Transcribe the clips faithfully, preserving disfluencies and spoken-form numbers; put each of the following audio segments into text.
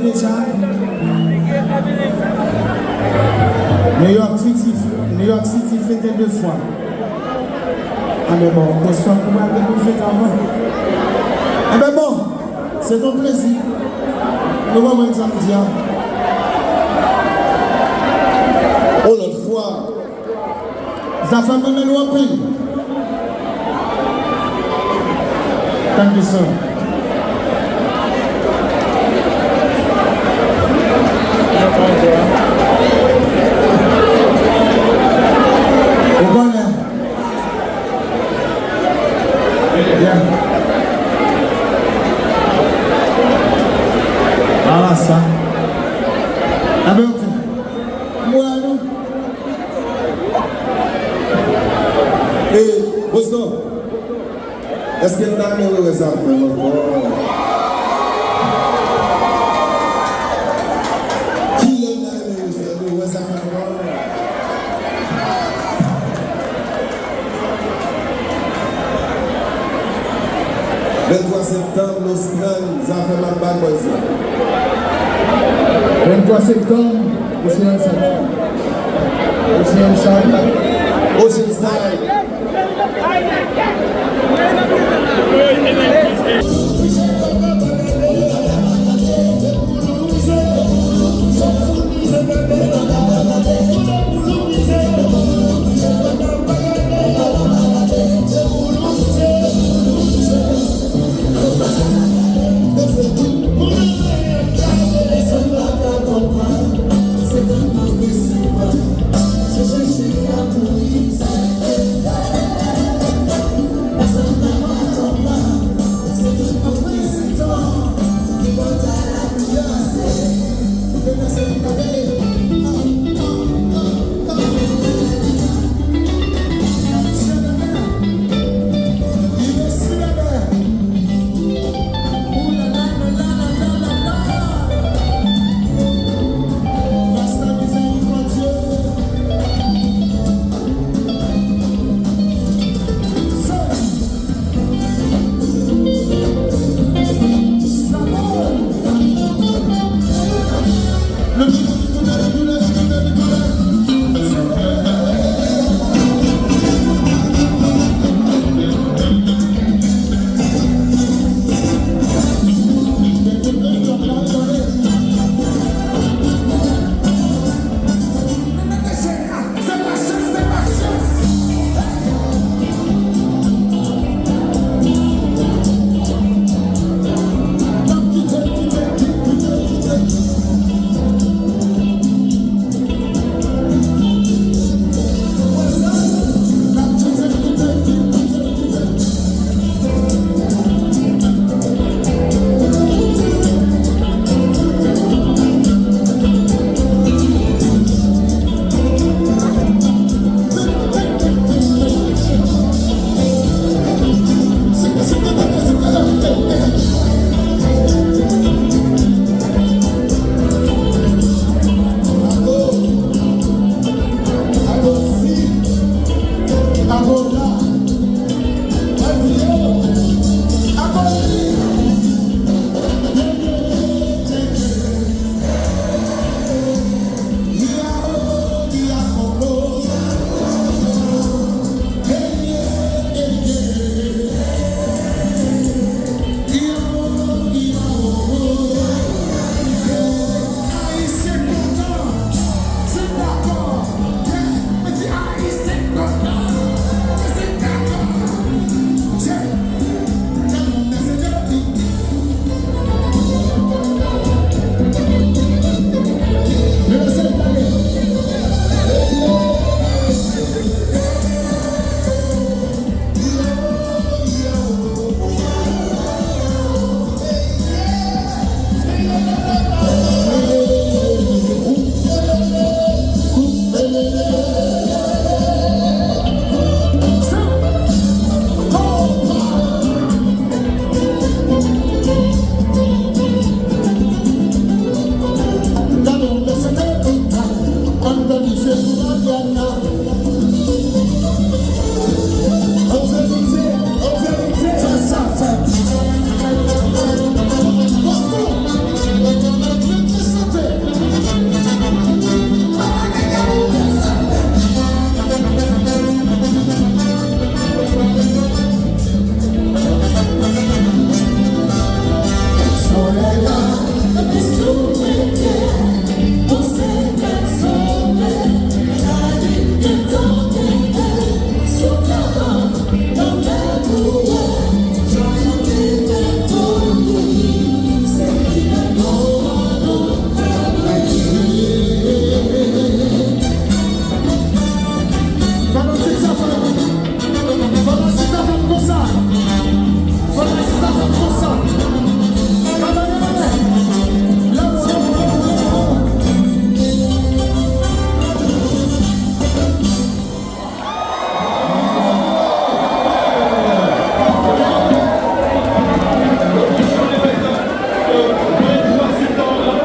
Deja, New York City, New York City fete de fwa. A men bon, bonswa pou mwen, te pou fete anvan. E ben bon, se ton plezi. Nou konprann sa m di a. Yon lòt fwa. Zafèm renmen nou anpil. Tande sa. Ou konnen. Yeah. Ala sa. Abe, ok. Mwen, nou. E, Boston, èske n ta renmen wè Zafèm ankò? Kilè n ta renmen wè Zafèm ankò? Venntwa septanm, Lostran, Zafèm ap bay buzz la. Venntwa septanm, Oceanside. Oceanside. Oceanside.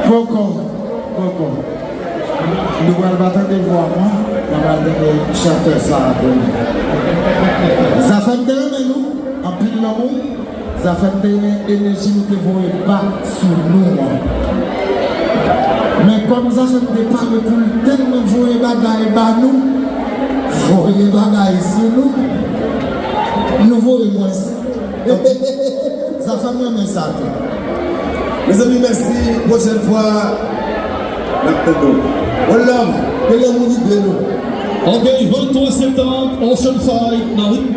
Poko, poko. Nou pral pa tande vwa mwen, nou pral tande chantè sa a pou nou. Zafèm te renmen nou, anpil lanmou. Zafèm te renmen enèji nou te voye bak sou nou an. Men kòm Zafèm te pare pou l tèlman voye bagay ba nou, voye bagay sou nou, nou voye mwens. Zafèm renmen sa tou. Mezanmi, mèsi. Pwochèn fwa, n ap tande w. One love. Ke lanmou gide nou. Ok, venntwa septanm, Ocean Fight nan ring.